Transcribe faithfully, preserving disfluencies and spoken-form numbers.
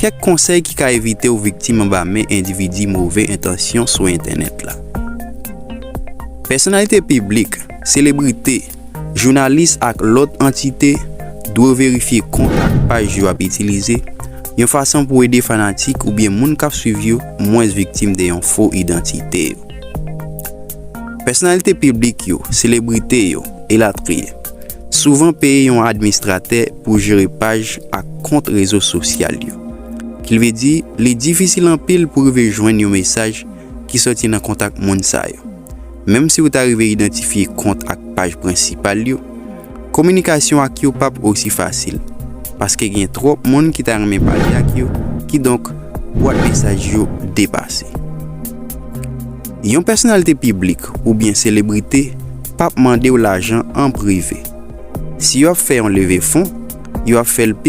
Kèk konsèy ki ka evite w viktim anba men endividi move entansyon sou entènèt la. Pèsonalite piblik, selebrite, jounalis ak lòt antite dwe verifye kont ak paj yo ap itilize, yon fason pou ede fanatik oubyen moun k ap swiv yo mwens viktim de yon fo idantite yo. Pèsonalite piblik yo, selebrite yo, elatriye, souvan peye yon administratè pou jere paj ak kont rezo sosyal yo. Ki vle di, li difisil anpil pou rive jwenn yon mesaj ki soti nan kontak moun sa yo. Menm si w ta rive idantifye kont ak paj prensipal yo, kominikasyon ak yo p ap osi fasil, paske gen twòp moun ki ta renmen pale ak yo, kidonk bwat mesaj yo depase. Yon pèsonalite piblik oubyen selebrite p ap mande w lajan an prive. Si yo ap fè yon leve fon, yo ap fè l pib